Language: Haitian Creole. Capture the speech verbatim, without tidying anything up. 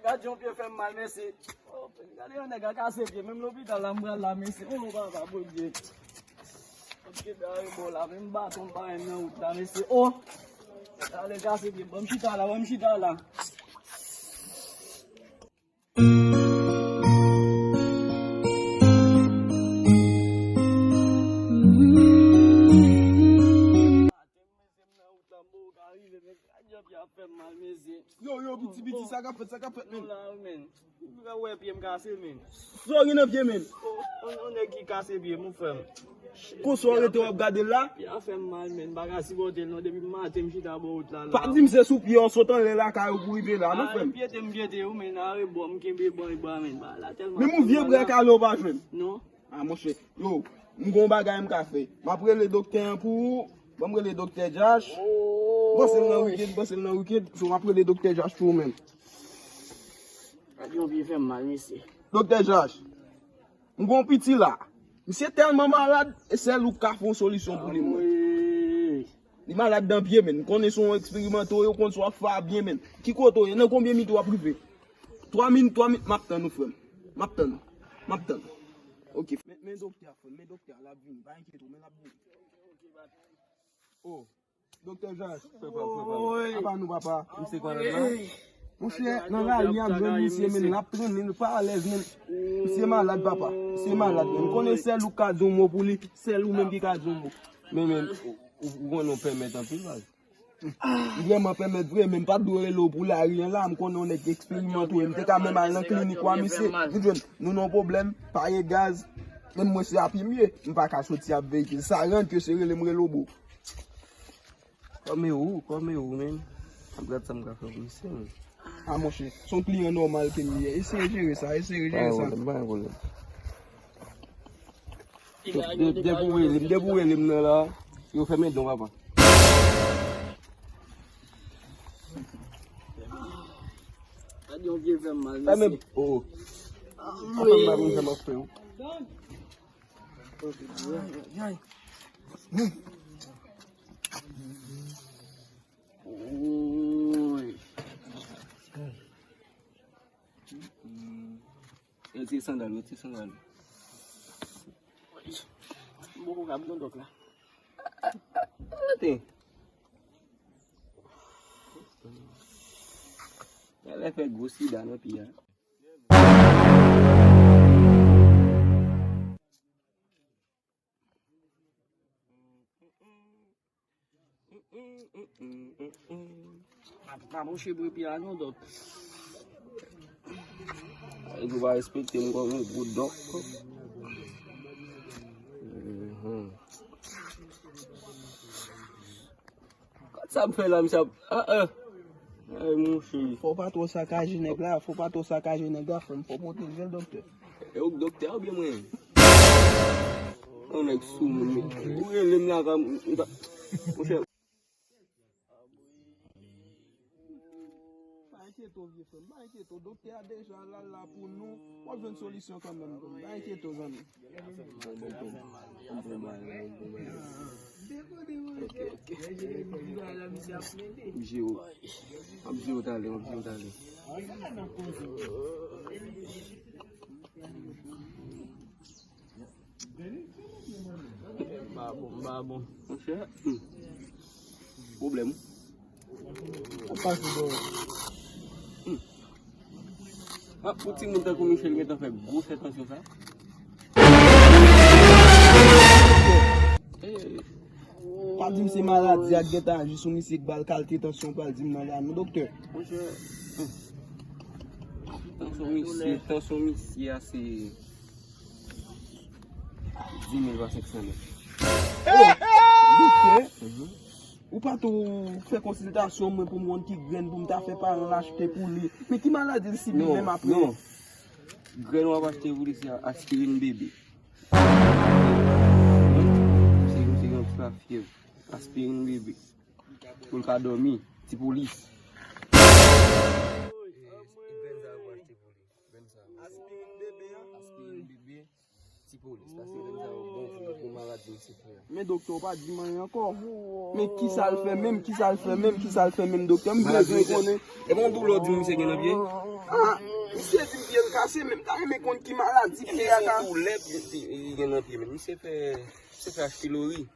Gad yon pye fè m mal, mesye. Oh, gade yon nèg a kase pye, menm lopital la m pral la, mesye. Oh, papa, Bondye. Mwen kenbe arebò la, menm baton m pa menm nan wout la, mesye. Oh! Ale kase pye m, ban m chita la, ban m chita la. Yo, yo, piti, piti, sa k ap fèt, sa k ap fèt, menn? Ou la, menn. Ou ka wè pye m kase, menn. Sa w gen nan pye, menn? On, on, on nèg ki kase pye m, ou frè m. Konsa w rete w ap gade l la? Pye a fè m mal, menn. M pa ka sipòte l, non. Depi maten, m chita bò wout la, la. Pa di m se sou pye w sot anlè lakay ou pou rive la, non, frè m. Pyete m pyete, wi, menn. Arebò, m kenbe bò, bò, menn. Ba, la tèlman. Menm yon vye bwa kale w pa jwenn. Non. Ah, monchè, yo, m gon bagay m ka fè. M ap rele doktè an pou ou. Ban m rele doktè Josh. M panse l nan wikèd, m panse l nan wikèd. So, m ap rele doktè Josh pou ou menm. Gad yon pye fè m mal, mesye. Doktè Josh, m gon piti la. Misye tèlman malad, e sèl ou k ka fè yon solisyon pou li, mwen. Anmwey. Li malad nan pye, menn. M konnen se yon eksperimante w ye, ou konn sa w ap fè a byen, menn. Ki kote w ye? Nan konbyen minit w ap rive? Twa minit, twa minit, m ap tann ou, frè m. M ap tann ou. M ap tann ou. Ok. Men, men doktè a, frè m. Men doktè a, l ap vini. Pa enkyete w, men l ap vini. Oh. Doktè Josh. Apa nou, papa? Misye kwa la? Monchè, nan lari, y ap jwenn misye, men l ap trennen, l pa alèz, men misye malad, papa. Misye malad, men m konnen sèl ou ka di yon mo pou li, sèl ou menm ki ka di yon mo. Men, men, ou, ou konnen w pèmèt anpil, baz. M vrèman pèmèt vre, men m pa t dwe rele w pou lari an la, m konnen w nèg eksperimante w, m te ka menm al nan klinik wa misye. Ou jwenn, nou nan yon pwoblèm, pa gen gaz, menm mwen se a pi m ye, m pa ka soti ap veyikil. Sa rann ke se rele m rele w, bro. Kòm e ou, kòm e ou, menn. M ap gad sa m ka fè pou misye, menn. Ah, monchè, se yon kliyan nòmal ke m ye. Eseye jere sa, eseye jere sa. Pa gen pwoblèm, pa gen pwoblèm. De-, de-, depi w rele m, depi w rele m nan la, yo fèmen don, papa. Gad yon pye fè m mal, mesye. Fèmen, oh. Apa m pa konn sa m ap fè, oh. Ay, ay, ay. Oy. Retire sandal, retire sandal. M poko ka pran dòk la. Rete. Genlè fè gwo sida nan pye a. Pa, pa mouche bri pye a non, dòk. Ou pa respekte m kòm yon gwo dòk. Mhm. Gad sa m fè la, misye ap, ah, ah. Ay, monchè. Fò w pa twò sakaje nèg la, fò w pa twò sakaje nèg la, frè m, fò w pwoteje l, doktè. E ou k doktè a oubyen mwen? Yon nèg sou moun, men. Ou rele m la, ka m, m ta, monchè. Pa enkyete w, vye frè m, pa enkyete w. Doktè a deja la, la pou nou. W ap jwenn solisyon kanmenm, pa enkyete w, zanmi. Ok, ok. M ap jere w. M ap jere w talè, m ap jere w talè. M pa bon, m pa bon. Monchè, hmm. Pwoblèm. Sa pase, bro? Hmm. Ah, pou timoun tankou Michel gentan fè gwo fè tansyon sa. Pa di m se maladi a k gentan aji sou misye k ba l kalte tansyon, pral di m nan la non, doktè. Monchè, hmm. Tansyon misye, tansyon misye a se dis mil pa senk san mèt. Oh, doktè, ou pa tou fè konsiltasyon mwen pou m konn ki grenn pou m ta fè paran l achte pou li. Men ki maladi l sibi menm apre? Non, non. Grenn w ap achte pou li se aspirin bebe. Se yon, se yon ti lafyèv. Aspirin bebe. Pou l ka dòmi. Ti polis. Aspirin bebe a. Aspirin bebe. Ti Polis, paske moun sa yo bon pou, pou malad misye fè a. Men doktè, ou pa di m anyen ankò. Men kisa l fè menm, kisa l fè menm, kisa l fè menm, doktè? M bezwen konnen. E bon doulè w di misye gen nan pye? Ah, misye di m pye l kase, men m ta renmen konn ki maladi pye a ka. Doulè li gen nan pye, men misye fè, misye fè H. pylori.